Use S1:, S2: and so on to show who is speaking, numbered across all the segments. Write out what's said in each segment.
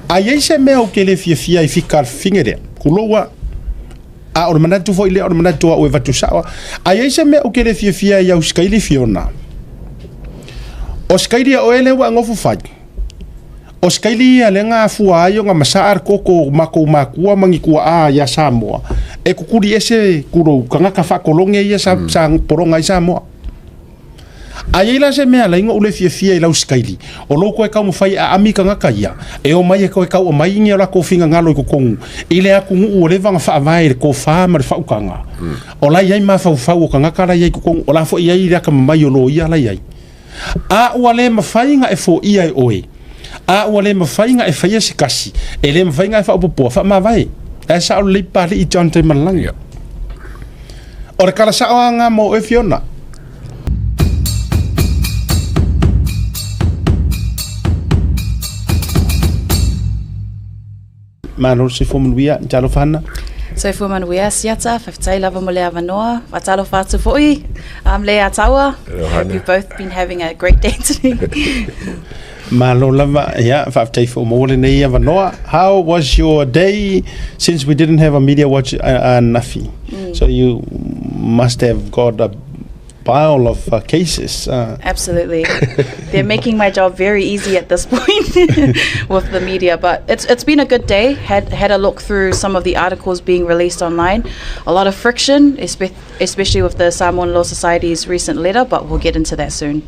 S1: A i ai se mea ou te le fiafia ai i fika a le fafine lea, tulou a, a o le manatu foi lea o le manatu o au e avatu sao lava. A i ai se mea ou te le fiafia ai i au sikaili Fiona, o sikaili a oe lea ua e nofo fai, o sikaili ia lea na afua ai ona masaa le toto o matou matua ma ni tuaa ia Samoa, e tutuli ese, tulou, tagata faakolone ia sa, sa pologa ai Samoa. A i ai la se mea e ala ai ona ou le fiafia i lau sikaili, o lou toe taumafai e aami tagata ia, e omai e toe tau aumai ni o latou finagalo i totonu i le atunuu ua leva ona faavae i le tofa ma le faautaga, o la e i ai mafaufau o tagata la e i ai i totonu, o la foi e i ai le atamamai o loia la e i ai. A ua le mafai ona e foia e oe, a ua le mafai ona e faia se kasi, e le mafai ona e faaopoopoa, faamavae. Ae sao lelei Papalii John Taimalelagi. O le tala sao lava lena mo oe Fiona. Malo le soifua manuia, talofa Hana.
S2: Soifua manuia, Siata, faafetai lava mo le avanoa. Faatalofa atu foi um, le Ataua. Hope you've both been having a great day today.
S1: Malo lava, ia, faafetai foi mo lenei avanoa. How was your day since we didn't have a media watch ananafi? So you must have got a pile of cases.
S2: Absolutely. They're making my job very easy at this point with the media, but it's it's been a good day. Had had a look through some of the articles being released online. A lot of friction, especially with the Samoan Law Society's recent letter, but we'll get into that soon.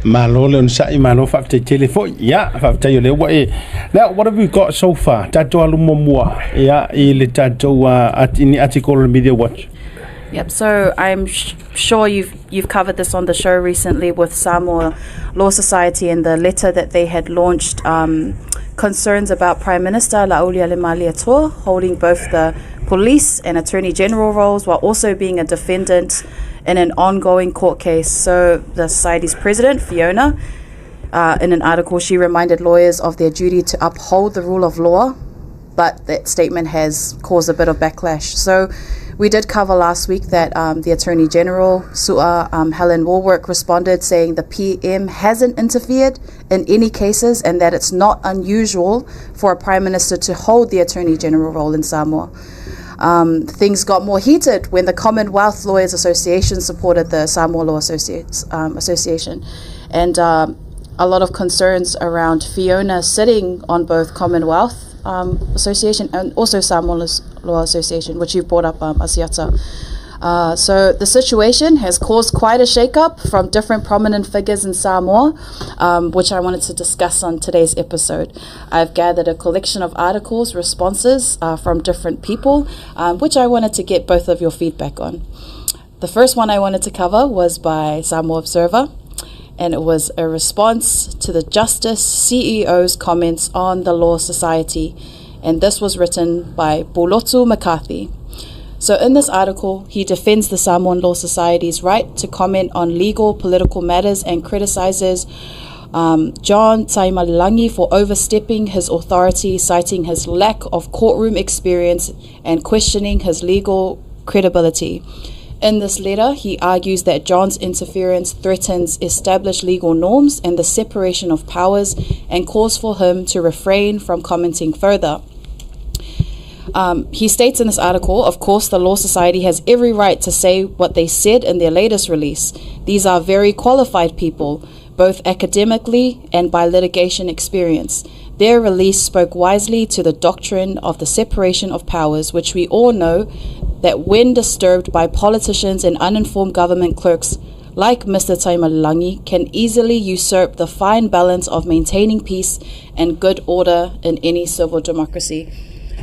S1: Malo le onosai, malo faafetai tele foi. Ia, faafetai o lea ua e. Now, what have we got so far? Tatou alu muamua, ia, i le tatou uh, ni article o le Media Watch.
S2: Yep. So I'm sure you've you've covered this on the show recently with Samoa Law Society and the letter that they had launched um, concerns about Prime Minister Laaulialemalietoa holding both the police and Attorney General roles while also being a defendant in an ongoing court case. So the society's president, Fiona, uh, in an article, she reminded lawyers of their duty to uphold the rule of law but that statement has caused a bit of backlash. So we did cover last week that um, the Attorney General, Su'a um, Helen Wallwork, responded saying the PM hasn't interfered in any cases and that it's not unusual for a Prime Minister to hold the Attorney General role in Samoa. Um, things got more heated when the Commonwealth Lawyers Association supported the Samoa Law Associates, um, Association. And um, a lot of concerns around Fiona sitting on both Commonwealth um, Association and also Samoa Law Association, which you brought up, um, Asiata. Uh, so the situation has caused quite a shake-up from different prominent figures in Samoa, um, which I wanted to discuss on today's episode. I've gathered a collection of articles, responses uh, from different people, um, which I wanted to get both of your feedback on. The first one I wanted to cover was by Samoa Observer, and it was a response to the Justice CEO's comments on the Law Society, and this was written by Pulotu McCarthy. So, in this article, he defends the Samoan Law Society's right to comment on legal political matters and criticizes um, John Taimalelagi for overstepping his authority, citing his lack of courtroom experience and questioning his legal credibility. In this letter, he argues that John's interference threatens established legal norms and the separation of powers and calls for him to refrain from commenting further. Um, he states in this article, of course, the Law Society has every right to say what they said in their latest release. These are very qualified people, both academically and by litigation experience. Their release spoke wisely to the doctrine of the separation of powers, which we all know that when disturbed by politicians and uninformed government clerks like Mr. Taimalelagi, can easily usurp the fine balance of maintaining peace and good order in any civil democracy.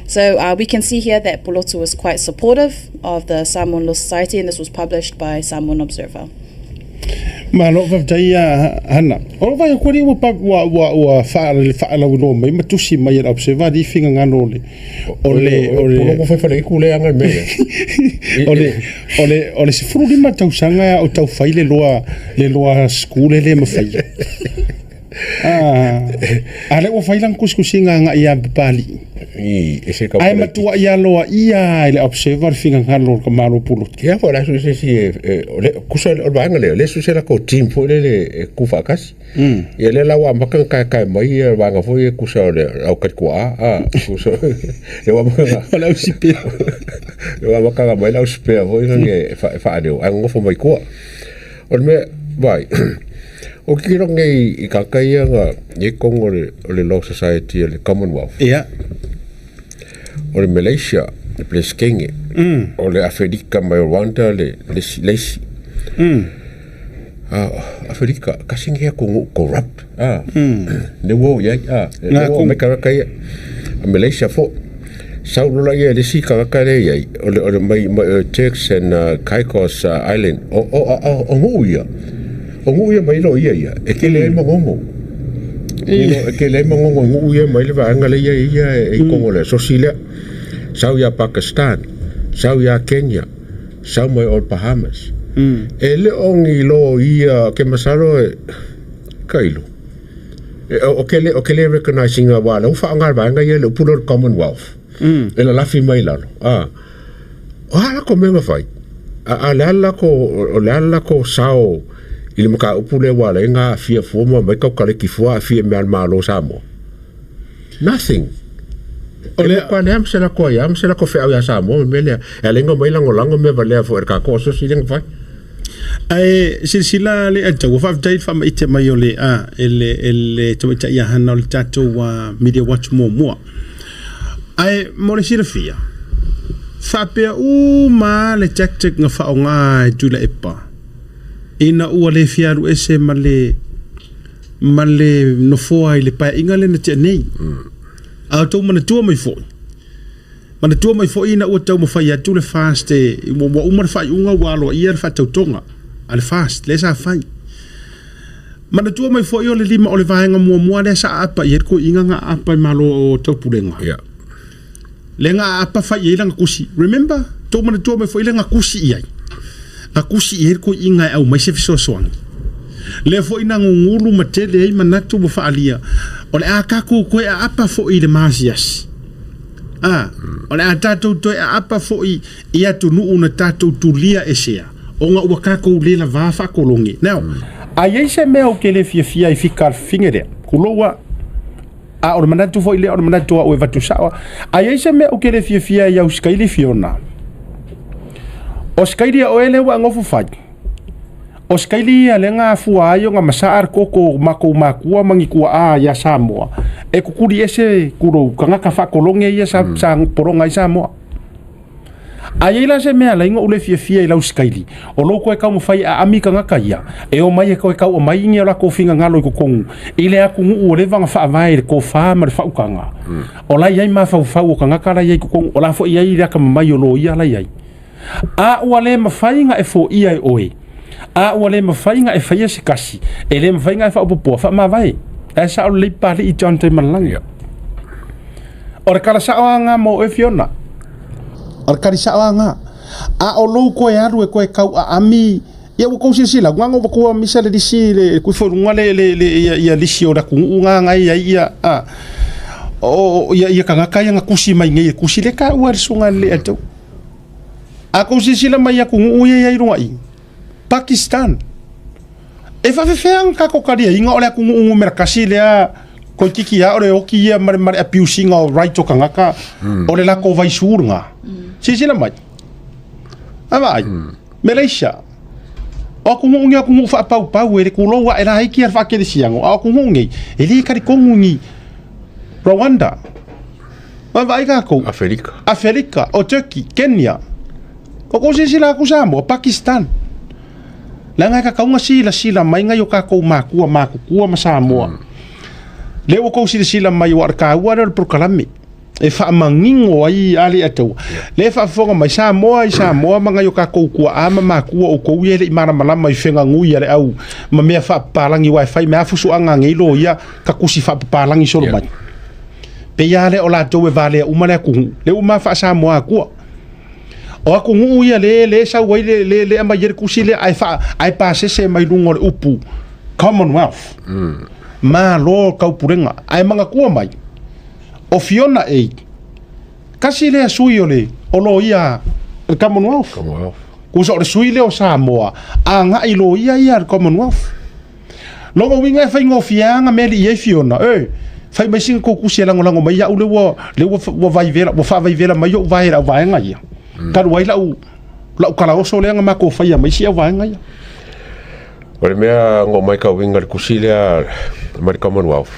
S2: So uh, we can see here that Pulotu was quite supportive of the Samoan Law Society, and this was published by Samoan Observer.
S1: Malo faafetai ia Hana. O lou vaai atu alii ua ua ua ua faalauiloa mai ma tusi mai e le Observer alii finagalo o le o le o le
S3: Pologo fai fale iku le anga i mea.
S1: O le o le o le 15 tausaga a o tau fai le loa le loa school e le mafai. A lea ua fai lana tusitusiga agai ia Papalii.
S3: I, e se
S1: Ae matuai aloaia lava e le Observer le finagalo o le tamaloa Puloti.
S3: Ia po o le a sui se isi e, o le, kusa o le vaega lea, o le sui se latou team foi lele e tu faatasi. Ia lea la ua amata ona taetae mai ia vaega foi ia kusa o le au talituaa, a, kusa, lea ua amata ona,
S1: O le au sipea.
S3: lea ua amata ona aumai le au sipea foi lea e faaleo, ae nonofo mai tua. O le mea, vaai, ou te tilotilo nei i tagata ia na i ai totonu o le, o le Law Society o le Commonwealth.
S1: Ia.
S3: O le Malaysia, le Peresetene, o le Aferika mai o Rwanda le, le isi, le isi. A, Aferika, tasi lenei atunuu corrupt, a, lea ua oo i ai, a, lea ua oo mai tagata ia. A Malaysia foi, sau loa lea i le isi tagata lea e i ai, o le, o le mai, mai o Turks and Caicos Island, o, o, o, o nuu ia, o nuu ia mai loia ia, e tele ai manono. E tele ai manono i nuu ia mai le vaega lea e i ai ia e i totonu o le asosi lea. Sau ia Pakistan, sau ia Kenya, sau mai o Bahamas. E le o ni loia, ke masalo e, tailo. O ke le, o ke le recognise ina aua o lea ua faaaoga e le vaega ia le upu lea o le Commonwealth e lalafi mai i lalo. A, o a latou mea na fai? A, a o le a le latou, o le a le latou sao i le mataupu lea ua ala ai ona aafia fua ma aumai taukaleki fua aafia i mea a le Malo o Samoa? Nothing. O le matua leai ma se latou aia ma se latou feau ia Samoa ma le mea lea e ala ai ona omai lagolago mea valea foi a le tatou asosi lea na fai.
S1: Ae silasila le Alitaua, faafetai i le faamaite mai o le a e le e le tamaitai ia Hana o le tatou Media Watch muamua. Ae mo le silafia, faapea uma lava le tactic na faaaoga e Tuilaepa ina ua le fia alu ese ma le ma le nofoa i le paeaiga lea na tea nei. A outou manatua mai foi, manatua mai foi ina ua taumafai atu le FAST e, ua uma le faaiuga ua aloaia le faatautoga a le FAST lea sa fai. Manatua mai foi o le lima o le vaega muamua lea sa aapa i ai le toeaina na aapa i Malo o Taupulega.
S3: Yeah.
S1: Lea na aapa fai i ai lana tusi. Remember? Tou manatua mai foi lea na tusi i ai. Na tusi i ai le toeaina e aumai se fesoasoani. Lea foi na gugulu ma tele ai manatu ma faaalia, o le a tatou toe aapa foi i le maasiasi. A, o le a tatou toe aapa foi i atunuu na tatou tulia esea, ona ua tatou le lavā faakolone. Now, a i ai se mea ou te le fiafia ai fika fine lea, tulou a, a o le manatu foi lea o le manatu o au e avatu sao a, a i ai se mea ou te le fiafia ai i Ausikaili Fiona, o Sikaili a oe lea ua e nofo fai, O Sikaili ia lea na afua ai ona masaa le koko o makou makua ma ni tuaa ia Samoa e kukuli ese kulou tagata faakologe ia sa, sa pologa ai Samoa. A i ai la se mea alai ou le fiafia i lau Sikaili, o lou koe taumafai e aami tagata ia, e omai e koe tau aumai ni o latou finagalo i totonu i le atunuu ua leva ona faavae i le tofa ma le faautaga. O la e i ai mafaufau o tagata la e i ai i totonu, o la foi e i ai le atamamai o loia la e i ai. A ua le mafai na e foia e oe, a ua le mafai na e faia se kasi, e le mafai na e faaopoopoa, faamavae. Ae sao lelei Papalii John Taimalelagi.
S3: Yeah.
S1: O le kala sao lava lena mo oe Fiona. O le kali sao lava lena. A o lou koe alu e koe kau aami, ia ua kou silasila, ua ngo kua misa le lisi le kui fo luga le le le ia ia lisi o le atunuu nga nga ia ia a o ia ia kangaka ia nga kusi mai nei kusi le ka ua le sunga le atu. A kou silasila mai atunuu ia i ai luga i Pakistan. E faafefea ona tatou taliaiga o le atunuu numera tasi lea toeitiiti lava o le oti ia ma le, ma le abuse ina o right o tagata o le latou vaisu lena. Silasila mai. A vaai, Malaysia, o atunuu nei o atunuu faapaupau e le tulou ae laiti lava le faakelesiano, a o atunuu nei, e le talitonu ni Rwanda. Vaavaai tatou.
S3: Aferika.
S1: Aferika, o Turkey, Kenya. O kou silasila atu Samoa, Pakistan. Leaga e tatau ona silasila mai nai o tatou makua matutua ma Samoa. Lea ua tou silasila mai aua o le taua lea o le polokalame e faamanino ai alii ataua. Lea e faafofoga mai Samoa i Samoa ma nai o tatou tuaa ma matua outou ia e le i malamalama i feganui a le au ma mea faapapalagi aua e fai mai lava fusuaga a nei loia ka tusi faapapalagi solo mai. Pei lava lea o latou e valea uma le atunuu, lea ua ma faa-Samoa atua. O atunuu ia le le sau ai le le le aumai ai le tusi lea ae faa ae pasese mai luga o le upu Commonwealth. Malo le taupulega. Ae manatua mai, o Fiona Eid, tasi lea sui o le o loia o le Commonwealth.
S3: Commonwealth.
S1: Kusa o le sui lea o Samoa, agai loia ia le Commonwealth. Lona uiga e faigofie lava ona meli i ai Fiona, e, fai mai sina tou tusi e lagolago mai au lea ua, lea ua, ua vaivela, ua faavaivela mai ou vae i lau vaega ia. Talu ai lau, lau talaoso lea na matou faia ma isi au vaega ia.
S3: O le mea na ou matauina i le tusi lea mai le Commonwealth,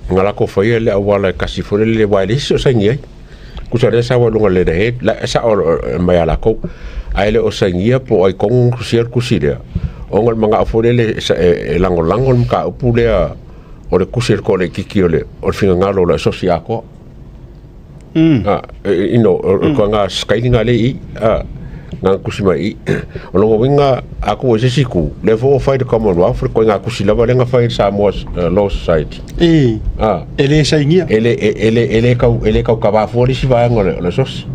S3: na latou faia le auala e tasi foi lele aua e leai se isi o saini ai. Tusa o lea e sau ai luga o le letterhead, la e sao mai ia latou, ae le o sainia po o ai tonu na tusia le tusi lea, ona o le manao foi lele e lagolago le mataupu lea o le tusi a le toalaitiiti o le finagalo o le asosi atoa. You know, o le tulaga skylinga lea i i, na tusi mai i i. O lona uiga, a tuu i se isi itu, lea foi ua fai le Commonwealth, le ituaiga tusi lava lea na fai e le Samoa Law Society.
S1: E le sainia.
S3: E le, e le, e le tau, e le tau kava fua le isi vaega o le asosi.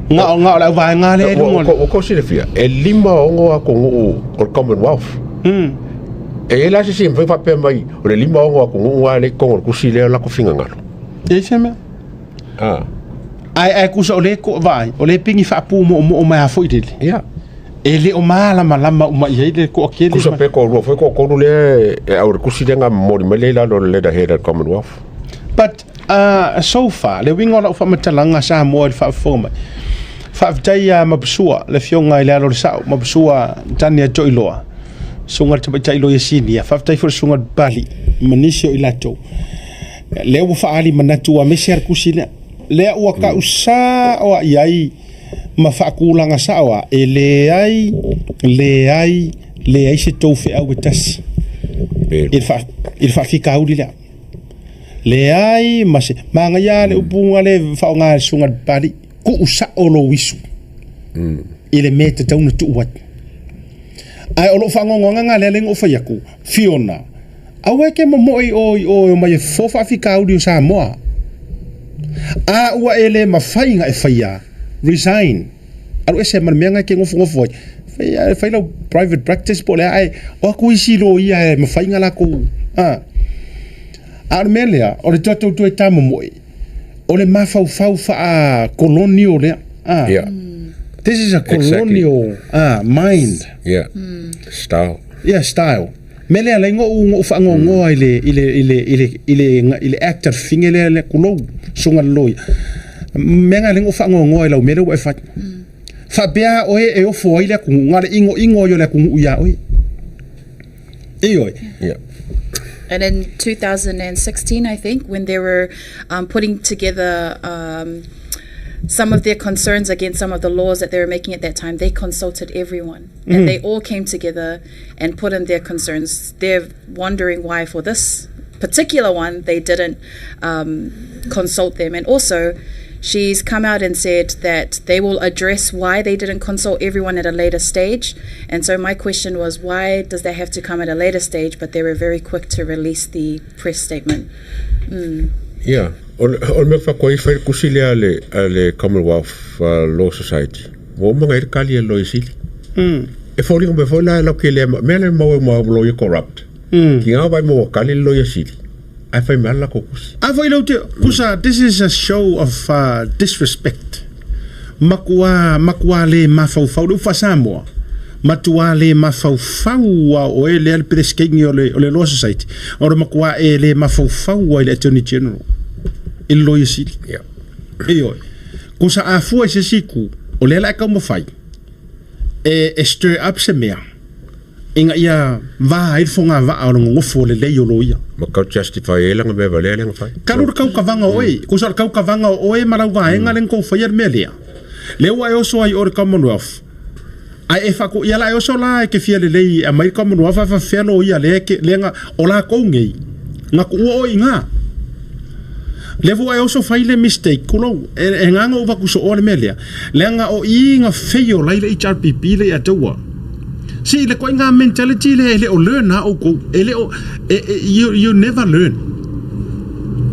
S1: Na o, na o le auvaega lea i luga o le...
S3: Ua tou silafia, e 56 atunuu o le Commonwealth. E i ai la se isi e mafai ona faapea mai, o le 56 atunuu lava lea i totonu o le tusi lea o le latou finagalo.
S1: E i ai se mea? Ae ae kusa o le ko vaai, o le pigi faapumoomoo mai a foi lele.
S3: Ia.
S1: E le o malamalama uma i ai le toatele.
S3: Kusa pe toalua foi toatolu lea e au i le tusi lea na momoli mai lea i lalo o le letterhead a le Commonwealth.
S1: But so far, le uiga o lau faamatalaga Samoa i le faafofoga mai, faafetai ia Mapusua, le afioga i le alo o le sao, Mapusua Tania Toiloa, susuga i le tamaitai loia sinia, faafetai foi i le susuga i le Papalii ma nisi o i latou. Lea ua faaali manatu aemaise lava le tusi lea. Lea ua tau sao lava i ai ma faatulaga sao lava, e leai, leai, leai se tou feau e tasi i le faafitauli lea. Leai ma se, manaia lava le upu na le faaaoga e le Susuga i le Papalii, tuu sao lou isu i le mea e tatau ona tuu ai. Ae o lou faanoanoaga lena lea na ou fai atu, Fiona, Aua e te momoe i o i o e omai e fofo faafitauli o Samoa. A ua e le mafai na e faia, resign. Alu ese ma le mea na e te nofonofo ai. Fai, fai lau private practice po o le a, ae o atu isi loia e mafai na latou, a. A o le mea lea, o le tatou toe tamomoe, o le mafaufau faa-colonial lea. A.
S3: Yeah.
S1: This is a colonial mind.
S3: Yeah. Style.
S1: Yeah, style. Mea lea alai ngo'u ngo'u faanoanoa i le i le i le i le i le i le act a le fafine lea le kulou susuga le loia. Mea na alai ngo'u faanoanoa i lau mea lea ua e fai. Faapea oe e ofo ai le atunuu, na o le inoino ai o le atunuu iā oe. Ioe.
S3: Yeah.
S2: And in 2016, I think, when they were um, putting together um, some of their concerns against some of the laws that they were making at that time, they consulted everyone. And they all came together and put in their concerns. They're wondering why for this particular one they didn't um, consult them. And also, she's come out and said that they will address why they didn't consult everyone at a later stage. And so my question was, why does that have to come at a later stage? But they were very quick to release the press statement. Mm.
S3: Yeah. O le mea whakoa i whai kusi le a le, a le Commonwealth Law Society. Ua uma ngai le kali e loia sili. E foliga mai foi la e lau ke lea mea lea maua i mua loia corrupt. Ki ngā vai maua kali le loia sili. Ae whai mea la ko kusi.
S1: A foi lau te, kusa, this is a show of disrespect. Makuā, makuā le mafaufau, le ufa Samoa. Matuā le mafaufau a oe lea le Peresetene o le, o le Law Society. O le makuā e le mafaufau ai le Attorney General. I le loia sili.
S3: Yeah.
S1: Ioe. Kusa a fua i se isi itu, o lea la e taumafai e, e stir up se mea ina ia va ai le fogavaa o le nonofo lelei o loia.
S3: Ma kau justify ai lana mea valea lea na fai.
S1: Talu le kaukavaga o oe, kusa o le kaukavaga o oe ma lau vaega lea na tou faia le mea lea, lea ua e oso ai i o i le Commonwealth, ae e faaku, ia la e oso la e te fia lelei e aumai le Commonwealth ae faafefea loia lea e te, lea na, o latou nei, na tuua oe i ina. Lea foi ua e oso fai le mistake, kulou, e, e nga na ou avatu sooa le mea lea, leaga o i na fail ai le HRPP lea ia te ua. See, le koiga mentality lea e le o learn lava outou, e le o, e, e, you, you never learn.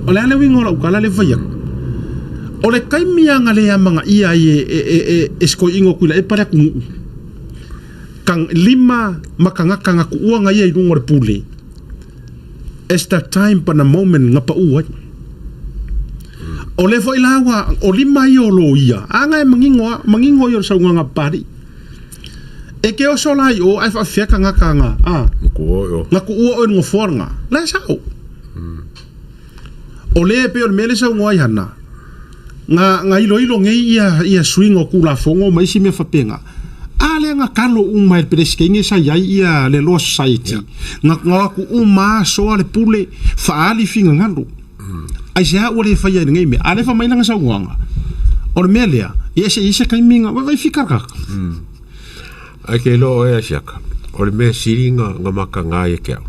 S1: O le a le uiga o lau tala lea e fai atu? O le taimi lava na le amanaia ai e, e, e, e, e si toeaina o Tuilaepa le atunuu, ka, lima ma tagata na tuua na ia i luga o le pule. It's the time pa na moment nga pa'u ai. O lea foi la ua o lima ia o loia, a nga e mangingo a, mangingo ia o le saunoaga a Papalii. E ke oso la i o ae faafefea tagata nga, a, nga kuua oe i le nofoa lena. La e sa'o. O lea e pei o le mea lea e saunoa ai Hana, nga, nga iloilo nei ia, ia suiga o Tulafono ma isi mea faapena, a lea na talo uma e le Peresetene sa i ai ia le Law Society, na, na o atu uma soa le pule, faaali finagalo. Aisea ua le faia i lenei mea? A lea fai mai lana saunoaga, o le mea lea, ia se i ai se taimi na, vaivai fika le tagata.
S3: Ae ke iloa oe Asiaka, o le mea sili na, na mataga ia te au,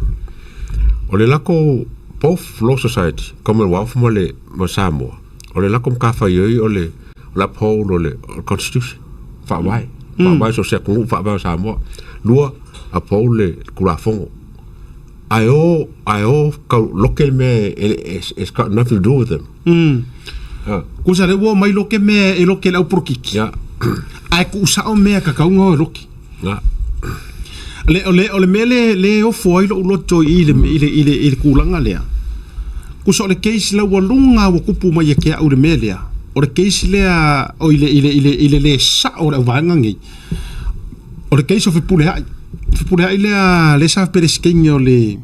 S3: o le latou both Law Society, Commonwealth ma le ma Samoa, o le latou matafaioi o le o le uphold o le o le Constitution, Faavae, Faavae so o se atunuu Faavae o Samoa. Lua, uphold le Tulafono. Ae o, ae o kau loke le mea e, it's got nothing to do with them.
S1: Ah. Kusa le ua mai loke mea e loke le au polokiki.
S3: Yeah.
S1: Ae kuusao mea kakauga o e loke.
S3: Yeah.
S1: Le, o le, o le mea le, le ofo ai lou loto i le, i le, i le, i le kulaga lea. Kusa o le case la ua luga ua kupu mai e ke au le mea lea. O le case lea o i le, i le, i le, i le le sao o le auvaega nei. O le case o Fepuleai. Fepuleai lea le sa Peresetene o le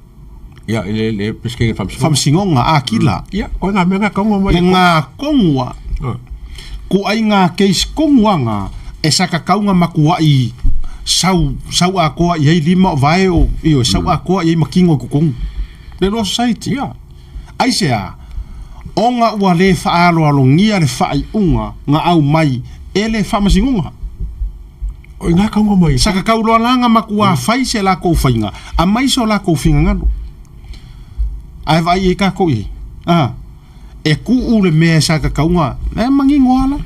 S3: Ia, i le, le Peresetene Faamasinoga.
S1: Faamasinoga, Akila.
S3: Ia, koe ngā mea ngā kaunga mai.
S1: Le ngā kongua. Ku ai ngā case kongua ngā e sa kakauga makuaʻi sau, sau atoa i ai lima o vae o, ioe, sau atoa i ai makino i totonu. Le Law Society.
S3: Ia.
S1: Aisea? Ona ua le faaaloalogia le faaiuga na aumai e le Faamasinoga.
S3: O i ngā kaunga mai.
S1: Sa kakau loa la nga makuā fai se lakou faiga, amai so lakou finagalo. Ae vaai ai kakou i ai. A, e kuu le mea e sa kakauga, e mangingo a la.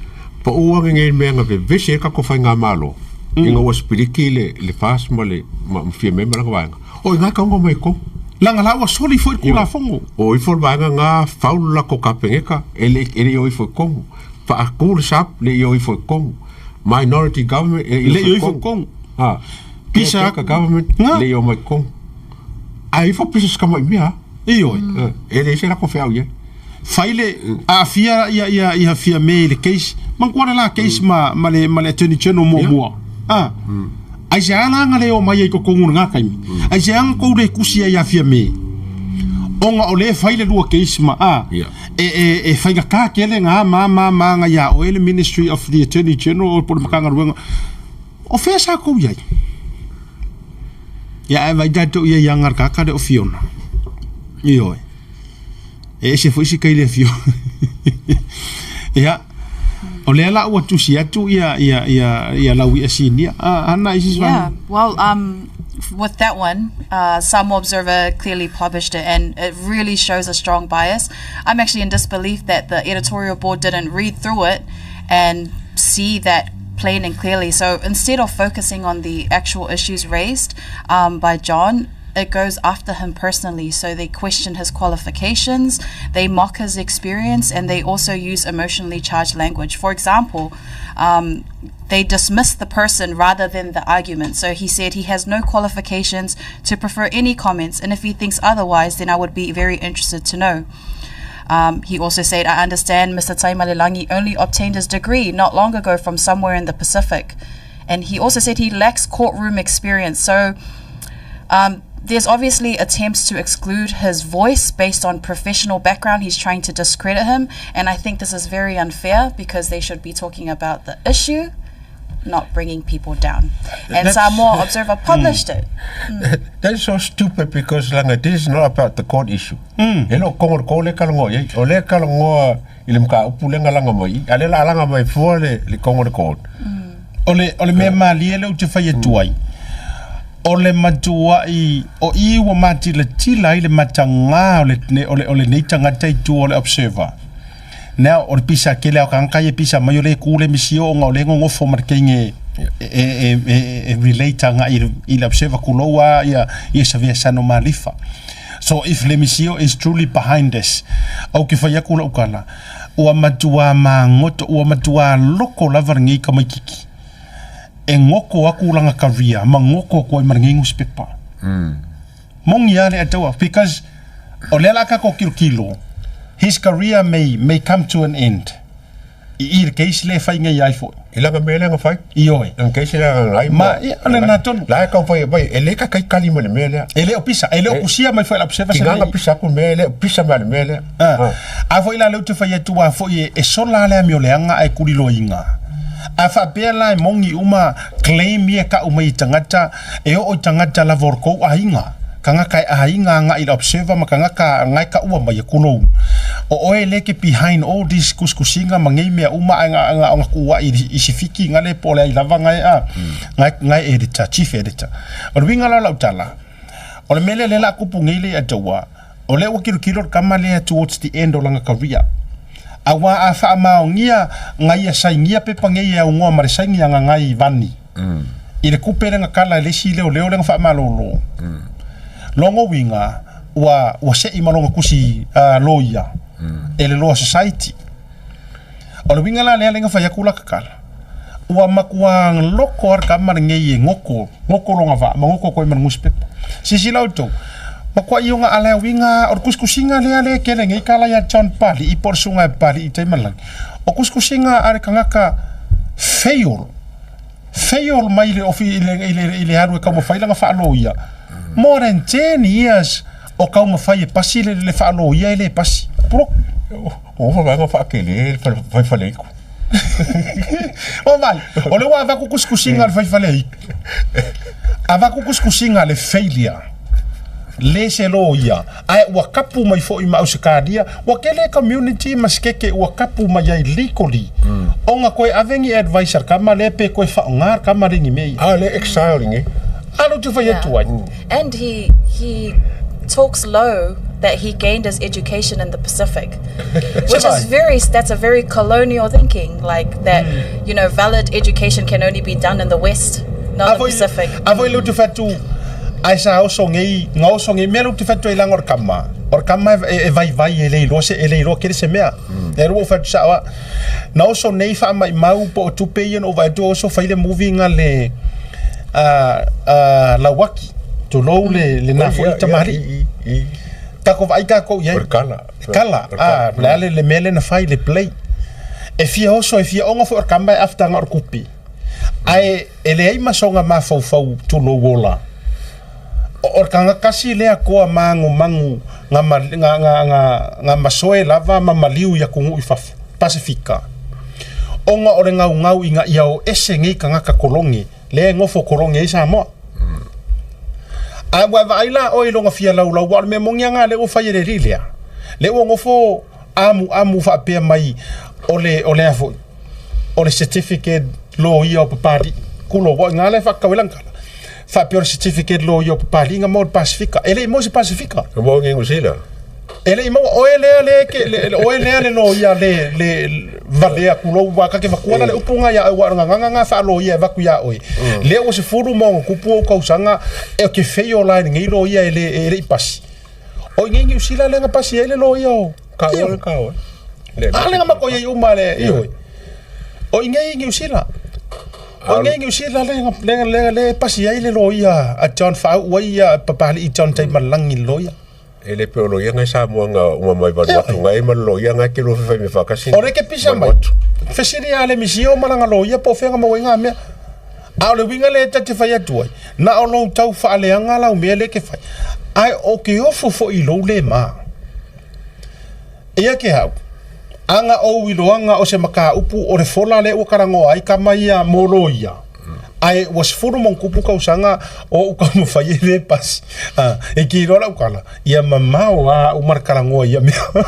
S3: Pau ake nei mea na vevesi ai kakou faigamalo, ina ua sipiliki le, le FAST ma le, ma, ma Fiame ma lana vaega. O i ngā kaunga mai kou.
S1: Langa la ua soli foi le Tulafono.
S3: O ifo le vaega nga faulu lako kapeneta, e le, e le i o ifo i komu. Faaku le SAP, le i o ifo i komu. Minority government, e le i o ifo i komu. Ha.
S1: Pisa
S3: Caretaker government,
S1: Nga.
S3: le i o mai komu. A ifo pisa se kama i mea.
S1: Ioe.
S3: E le se lako feau ia.
S1: Fai le aafia ia ia ia Fiame i le case manatua le la case ma ma le ma le Attorney General muamua a aisea la na le omai ai totonu i lena taimi aisea na tou le tusi ai ia Fiame ona o lea e fai le lua case ma a e e e faigata tele na ma ma ma na ia oe le Ministry of the Attorney General po o le Matagaluega o fea sa tou i ai ia ae vaai tatou i ai ia Ngarkaka le o Fiona ioe. E ese foi si kai le afio. Ia, o lea la ua tusi atu ia, ia, ia, ia lau ia sinia. Ah, ana isi
S2: Yeah, well, with that one, Samoa Observer clearly published it, and it really shows a strong bias. I'm actually in disbelief that the editorial board didn't read through it and see that plain and clearly. So instead of focusing on the actual issues raised by John, it goes after him personally. So they question his qualifications, they mock his experience, and they also use emotionally charged language. For example, they dismiss the person rather than the argument. So he said he has no qualifications to prefer any comments, and if he thinks otherwise, then I would be very interested to know. He also said, I understand Mr. Taimalelagi only obtained his degree not long ago from somewhere in the Pacific. And he also said he lacks courtroom experience. So there's obviously attempts to exclude his voice based on professional background. He's trying to discredit him. And I think this is very unfair because they should be talking about the issue, not bringing people down. And Samoa Observer published it.
S3: That's so stupid because langa, this is not about the court issue. E lo kongo ko le kalongo ye, o le kalongo i le mka upu le ngalanga mai, a le la alanga mai fua le le kongo le court.
S1: O le, o le mea malie lea ou te fai atu ai, o le matuaʻi o i ua matilatila ai le matagā o le, o le, o lenei tagata i tua o le Observer. Now, o le pisa kele o ka e pisa mai o le ku le misi o nga o le ngongofo ma le keinge e, e, e, e relate anga i, i le Observer kuloua ia, ia savea sano malifa. So if le misio is truly behind this, au ke fai aku lau kala, ua matua magoto, ua matua loko lava lenei tamaititi e goko aku lana career ma goko aku ai ma lenei nusipepa. Moni lava le ataua because. O lea la tatou tilotilo, his career may, may come to an end i i le case lea e fai nei ai foi.
S3: I lana mea lea na fai.
S1: Ioe.
S3: Lana case lea na ai.
S1: Ma, ia, o lena tonu.
S3: La e taumafai e aumai, e le taitai tali mai le mea lea.
S1: E le o pisa, e le o kusia mai foi e le Observer se
S3: Tiga
S1: mea
S3: na pisa atu le mea, e le o pisa mai le mea lea.
S1: A, a foi la lea ou te fai atu a foi e, e sola lava le amioleaga ae kuliloaina. A faapea la e moni uma claim ia e tau mai i tagata, e oo i tagata lava o le tou aiga, tagata e aiga agai i le Observer ma tagata na e taua mai e kulou. O oe lea e te behind all this tusitusiga ma nei mea uma ae na, na ona tuuai i si fiki na le po o le ai lava na e a, na e, na e editor, chief editor. O le uiga la o lau tala, o le mea lea lea o le a tupu nei le ia taua, O lea ua kilokilo le tama lea towards the end o lana career. Aua a faamaonia na ia sainia pepa nei e aunoa ma le saini a Gagai Vani i le kupe lea na kala e le isi leoleo lea na faamalolo. Lona uiga ua ua sei ma lona tusi loia e le Law Society. O le uiga la lea lea na fai atu laka tala, ua matua loko lava le tama lenei e goto, goto lona vaa ma goto atu ai ma le nusipepa. Silasila outou, matuai ona ala e uiga o le tusitusiga lea lea e tele nei tala ia John Papali'i po o le susuga ia Papali'i i Taimalagi. O tusitusiga a le tagata fail, fail mai le ofi i le, i le, i le alu e taumafai lana faaloia, more than 10 years o taumafai e pasi le, le faaloia e le pasi. Pulou.
S3: Ua ova vaega faatele le faifaleitu.
S1: O vai, o lea ua avatu tusitusiga a le faifaleitu. Avatu tusitusiga a le failure. Le se loia, ae ua kapu mai foi ma Ausetalia, ua tele community ma sikeke ua kapu mai ai legally. Ona toe ave ni advice a le tama lea pe toe faaaoga le tama lea i ni mea ia.
S3: A o lea exile nei.
S1: A lea ou te fai atu ai.
S2: And he he talks low that he gained his education in the Pacific, which is very that's a very colonial thinking, like that mm. you know valid education can only be done in the West, not the Pacific.
S1: A voi le te fatu ai sa oso ngei nga oso ngei mea le te fatu ai langa o le kama. O le kama e, e vai vai e le iloa se e le iloa kere se mea. Mm. E rua fatu sa wa. Na oso nei wha mai mau po o tupe ia no vai tu oso whai le movie nga le a Lauaki, tulou le le na foi tamalii. Takou vaai takou i ai.
S3: O le kala.
S1: Kala, a le a le le mea lea na fai le play. E fia oso e fia oga foi o le kama e after nga o le kupi. Ae e leai ma soga mafaufau tulou ola. O le tagata kasi lea koa magomago nga nga nga nga masoe lava ma maliu i atunuu i fafo, Pasifika. Ona o le gaugau ina ia o ese nei tagata kolone lea e nofo kolone ai Samoa. A ua e vaai la oe i lona fia laulau, aua o le mea moni lava lena lea ua fai e le alii lea, lea ua nofo amuamu faapea mai o le, o le a foi, o le certificate loia o Papalii. Kulo, ua o i ina la e faatatau ai lana tala, faapea o le certificate loia o Papalii na maua i le Pasifika. E le i maua i se Pasifika.
S3: Na maua i Niu Sila.
S1: E le i maua, oe lea le ke, le, oe lea le loia le, le valea kulou wa ka ke vatua la le upu nga ia oe, ua o le gagana nga faaloia e vaku ia oe. Lea ua sefulu ma ona tupu ou tausaga, e ke fei o la i lenei loia e le, e le i pasi. O i nei Niu Sila lea na pasi ai le loia o.
S3: Ka oe, ka oe.
S1: A lea na matou i ai uma le, ioe. O i nei Niu Sila. O i nei Niu Sila lea, lea, lea, lea e pasi ai le loia a John Faau'u ai ia Papalii John Taimalelagi i le loia.
S3: E le pei o loia ngai Samoa nga uma mai Vanuatu ngai ma le loia ngai ke lua fefai mea faatasi.
S1: O le ke pisa mai. Fesili a le misi o malanga loia po o fea nga maua ai nga mea. A o le uiga lea ta te fai atu ai, na o lou tau faaleaga lau mea lea ke fai. Ae o ke ofo foi i lou le ma. Eia ke au, a na ou iloaga o se mataupu o le fola lea ua talanoa ai tama ia mo loia, ae ua sefulu ma ona tupu tausaga o ou taumafai e le pasi. A, e ki loa lau tala, ia mamao a au ma le talanoa i ia mea.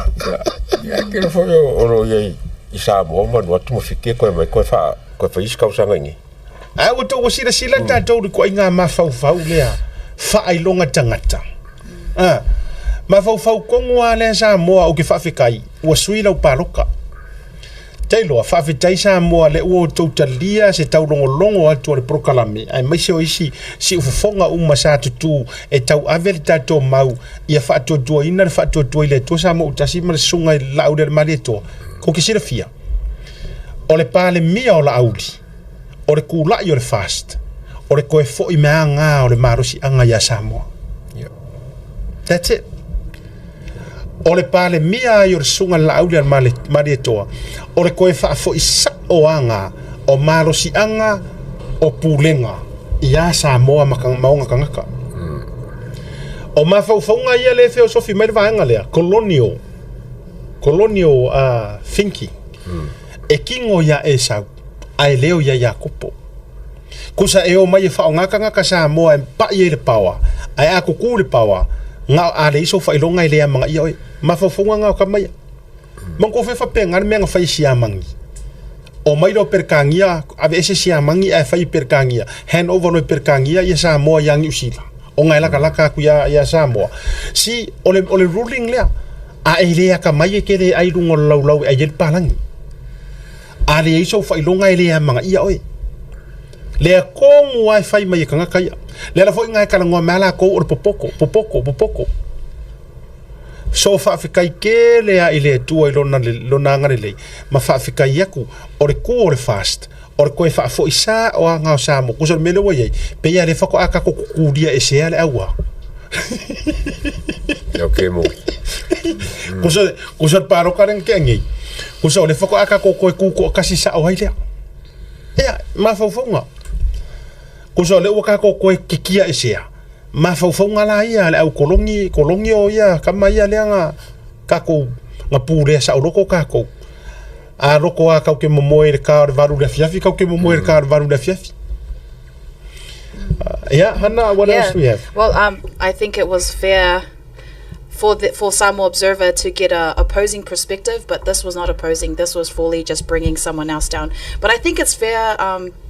S3: Ia, e tele foi o loia i Samoa ma Vanuatu ma Fiti e koe mai koe faa, koe fai isi tausaga i inei.
S1: Ae ua tou silasila tatou i le ituaiga mafaufau lea faailoga tagata. A, mafaufau tonu lava lea Samoa ou te faafetai ua sui lau palota. Tailoa, faafetai Samoa lea ua outou talia se taulogologo atu o le polokalame aemaise o isi siufofoga uma sa tutū e tauave le tatou mau ia faatuatuaina le faatuatua i le Atua Samoa ua tasi ma le Susuga i le Laaulialemalietoa. Kou te silafia, o le Palemia o Laauli, o le kulaʻi o le FAST, o le toe foʻi mai aga o le malosiʻaga iā Samoa. That's it. O le Palemia ai o le Susuga i le Laauli a le Malietoa, o le toe faafoi sa'oaga o malosiaga o pulega iā Samoa ma ona tagata. O mafaufauga ia lea e feosofi mai le vaega lea, colonial, colonial thinking, e kino iā Esau ae leo iā Iakopo. Kusa e omai e faaaoga tagata Samoa e pai ai le paoa, ae a kuku le paoa, na a leai sou faailoga e le amanaia oe. Mafaufauga na o tama ia. Manatua foi e faapena le mea na fai e Siamani. Omai loa Peretania, aveese Siamani ae fai e Peretania, hand over loa e Peretania ia Samoa ia Niu Sila, ona e latalata atu ia, ia Samoa. Si, o le, o le ruling lea, a e le atamai e te le ai i luga o le laulau e ai ai le palagi. A leai sou faailoga e le amanaia oe. Lea tonu lava e fai mai e tagata ia. Le ala foi lena e talanoa mai lava latou o le popoto, popoto, popoto. So faafetai tele lava i le Atua i lona, lona agalelei ma faafetai atu o le tu o le FAST o le toe faafoi sa'oaga o Samoa. Tusa o le mea lea ua i ai, pei lava o lea faatoa tatou tutulia esea le auā.
S3: Okay mo.
S1: Tusa, tusa o le palota lea na tea nei, tusa o lea faatoa tatou toe tu toatasi sa'o ai lea. Ia, mafaufauga. Tusa o lea ua tatou toe kikia esea, mafaufauga la ia a le au koloni, koloni o ia tama ia lea na tatou, na pulea saoloto tatou. A loko lava tatou te momoe i le ta o le 8 i le afiafi, tatou te momoe i le ta o le 8 i le afiafi. Yeah, Hannah, what else do we have?
S2: Well, I think it was fair for the, for Samoa Observer to get a opposing perspective, but this was not opposing. This was fully just bringing someone else down. But I think it's fair,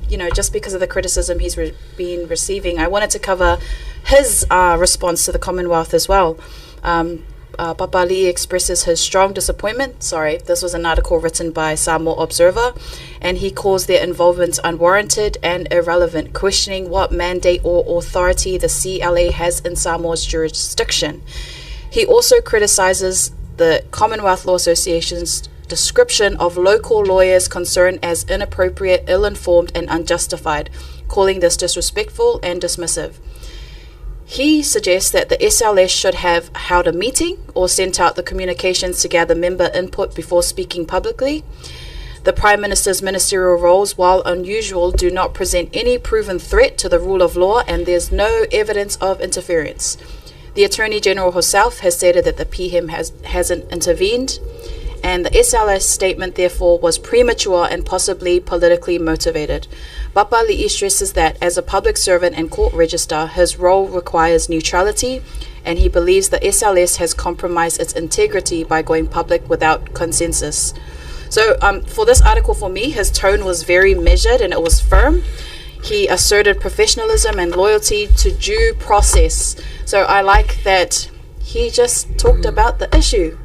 S2: you know, just because of the criticism he's been receiving. I wanted to cover his response to the Commonwealth as well. Papali'i expresses his strong disappointment. Sorry, this was an article written by Samoa Observer, and he calls their involvement unwarranted and irrelevant, questioning what mandate or authority the CLA has in Samoa's jurisdiction. He also criticizes the Commonwealth Law Association's description of local lawyers concerned as inappropriate, ill-informed, and unjustified, calling this disrespectful and dismissive. He suggests that the SLS should have held a meeting or sent out the communications to gather member input before speaking publicly. The Prime Minister's ministerial roles, while unusual, do not present any proven threat to the rule of law, and there's no evidence of interference. The Attorney General herself has stated that the PM hasn't intervened, and the SLS statement therefore was premature and possibly politically motivated. Papali'i stresses that as a public servant and court register, his role requires neutrality, and he believes the SLS has compromised its integrity by going public without consensus. So for this article, for me, his tone was very measured and it was firm. He asserted professionalism and loyalty to due process. So I like that he just talked about the issue.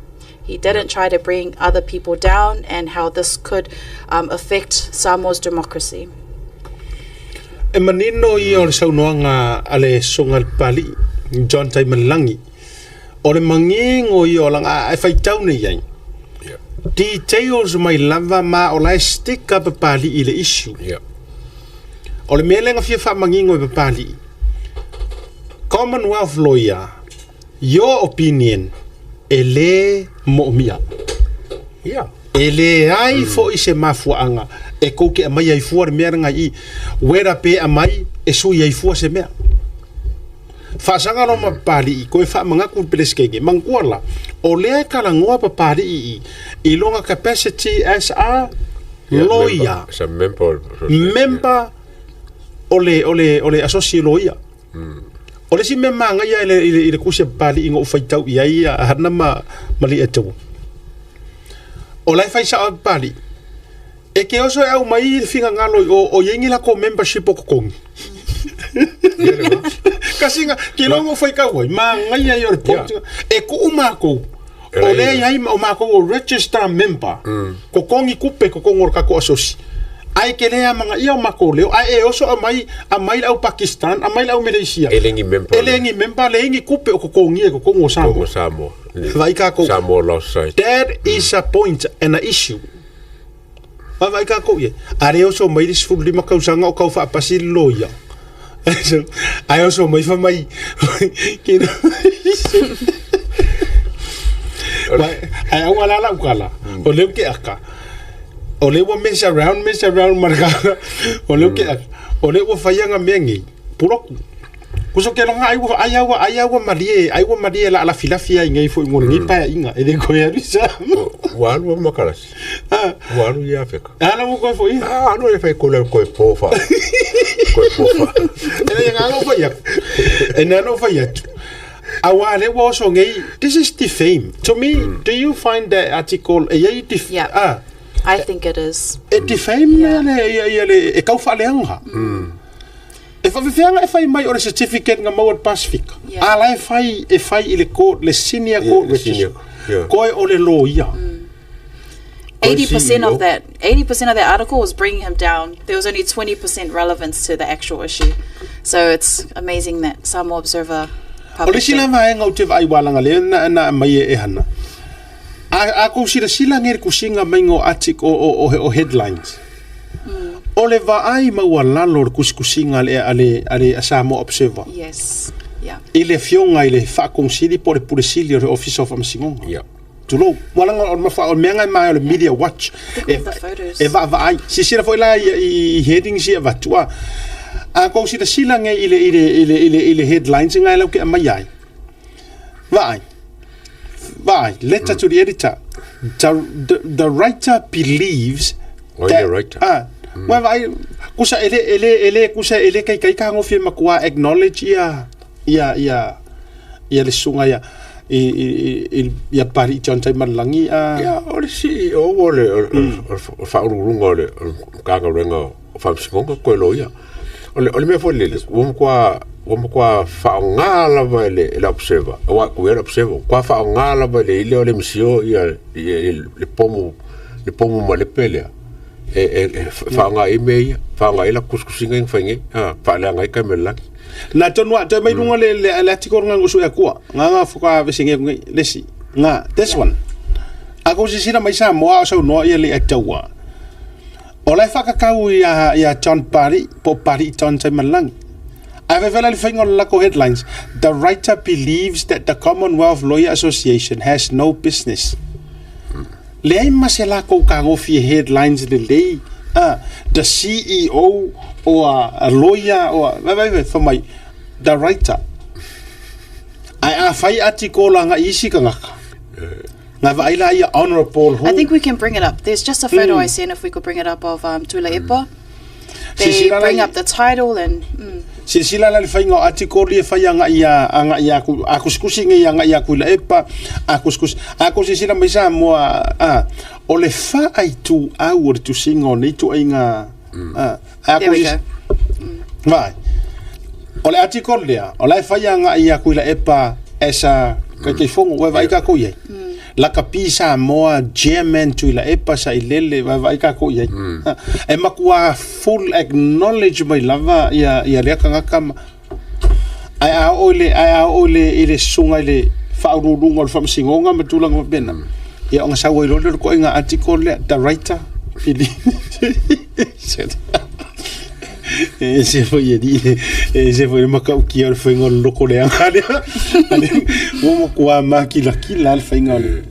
S2: He didn't try to bring other people down and how this could affect Samoa's democracy.
S1: E manino ia o le saunoaga a le Susuga i le Papali'i, John Taimalelagi, o le manino ia o lana e faitau nei ai, details mai lava ma o la e stick a Papali'i i le issue. O le mea lea na fia faamanino e Papali'i, Commonwealth lawyer, your opinion, e le moomia. E leai foi se mafuaaga e kou te aumai ai fua le mea lena i i. Wera pe aumai e sui ai fua se mea. Faasaga loa ma Papali'i, koe faamanatu le Peresetene, manatua la, o lea e talanoa Papali'i i i lona capacity as a lawyer.
S3: As a member.
S1: Member o le, o le, o le associate lawyer. O le isi mea manaia i le, i le, i le kusi a Papali'i na ou faitau i ai a Hana ma, ma Li'ataua, o la e fai sa'o ai Papali'i, e ke oso e aumai le finagalo i o, o i ai ni latou membership o totogi. Kasi na, ke iloa na ou faitau ai, manaia ia o le point. E ku'u makou, o lea e i ai o makou o register member, totogi tupe i totonu o le tatou asosi, ae ke le amanaia o makou leo, ae e oso aumai, aumai le au Pakistan, aumai le au Malaysia.
S3: E le ni member.
S1: E le ni member, leai ni tupe o totogia i totonu o Samoa.
S3: O Samoa.
S1: Vaai takou.
S3: Samoa Law Society.
S1: That is a point and a issue. Vaavaai takou i ai. A le oso mai le 15 tausaga o tau faapasi le loia. Ae oso mai fai mai. Ai au ala la ukala. O leu ke aka. O leu ua mess around, mess around ma le ka. O leu ke aka. O leu ua faiaga mea nei. Puloku. Kuso ke longa ai ua ai ua ai ua malie, ai ua malie la lafilafi ai nei foi mo lenei paeaiga. E le koe alu sa.
S3: Ua alu ma kalasi. Ua alu ia Afeka.
S1: Ala ua koe foi.
S3: Ah, alu e fai koe koe pofa. Koe pofa.
S1: E le ngā fai atu. E nā no fai atu. Aua le ua oso nei, this is defame. To me, do you find that article, e iai def
S2: Yeah.
S1: ah,
S2: I think it is.
S1: e defame yeah. le, ia, ia le, e kau whaaleanga. E whawhiwhianga e whai mai o le certificate nga maua le Pacific.
S2: Yeah.
S1: A la e whai, e whai i le court, le senior court
S3: le senior,
S1: register.
S3: yeah.
S1: Koe o le lawyer.
S2: 80%
S3: CEO.
S2: of that 80% of that article was bringing him down. There was only 20% relevance to the actual issue. So it's amazing that Samoa Observer
S1: O le
S2: published
S1: sila
S2: it.
S1: vaenga o te vai walanga le na na mai e hana. A a ko sila sila ngeri kusinga mai ngo atik o o o, o headlines. O le vaai maualalo o le kusikusiga a le a le a le Samoa Observer.
S2: Yes. Yeah.
S1: I le afioga i le faakogisili po o le pulesili o le Ofisa o Faamasinoga.
S3: Yeah.
S1: Tulou, ua laga o le mafa o le mea gai mai o le Media Watch.
S2: Look at the photos.
S1: E vaavaai. Silasila foi la i, i, i headings ia avatu a. A kou silasila nei i le, i le, i le, i le, i le headlines ngai lau ke aumai ai. Vaai. Vaai. Letter to the editor. The, the, the writer believes
S3: Oi, the writer.
S1: Ah, mm. Vaai, kusa ele, ele, ele, kusa ele kai kai ka ngofie makua acknowledge ia, ia, ia, ia le susuga ia i i i ia Pari John Taimalelagi a
S3: Ia, o le CEO o le o le faauluuluga o le Matagaluega o Faamasinoga koe loia. O le o le mea foi lele, ua matua ua matua faaaoga lava e le e le Observer, aua e le Observer, ua matua faaaoga lava e le ile o le MCO ia le pomu le pomu malepe lea e e e faaaoga ai mea ia, faaaoga ai latou tusitusiga ia na fai nei, a, faaleaga ai Taimalelagi.
S1: Na tonu a toe mai lunga le le le article nga ngusu ya kua. Nga nga fuka vese nge nge lesi. Nga this one. A ko sisira mai sa moa o sau noa ia le ataua. O la e whakakau ia ia John Pari, po Pari John Taimalangi. A ve vela le whainga o le lako headlines. The writer believes that the Commonwealth Lawyer Association has no business. Leai ma se lakou kagofie headlines lelei a the CEO or a lawyer or vai vai mai the writer. Ae a fai article a ngai isi kangaka. Nga vaai la ia honorable who.
S2: I think we can bring it up. There's just a photo I sent if we could bring it up of Tuilaepa. They
S1: Silasila
S2: bring
S1: la
S2: up the title and mm,
S1: Silasila la le faiga o article ia e fai agai ia agai ia ku a kusikusi nei agai ia Tuilaepa a kusikusi a ku silasila mai Samoa a o le faaituau o le tusiga o nei ituaiga a a
S2: there
S1: ku
S2: we go.
S1: Vaai o le article lea o la e fai agai ia Tuilaepa as a Taitaifono ua vaai tatou i ai Lakapi Samoa Chairman Tuilaepa Sailele vaai tatou i ai e matua full acknowledge mai lava ia ia lea tagata ma ae a oo i le ae a oo i le i le susuga i le faauluuluga o le faamasinoga ma tulaga faapena ia ona sau ai loa lea o le ituaiga article lea the writer E ese foi e alii e ese foi le matautia o le faiga o le loko leaga lea ua matua makilakila lava le faiga o le.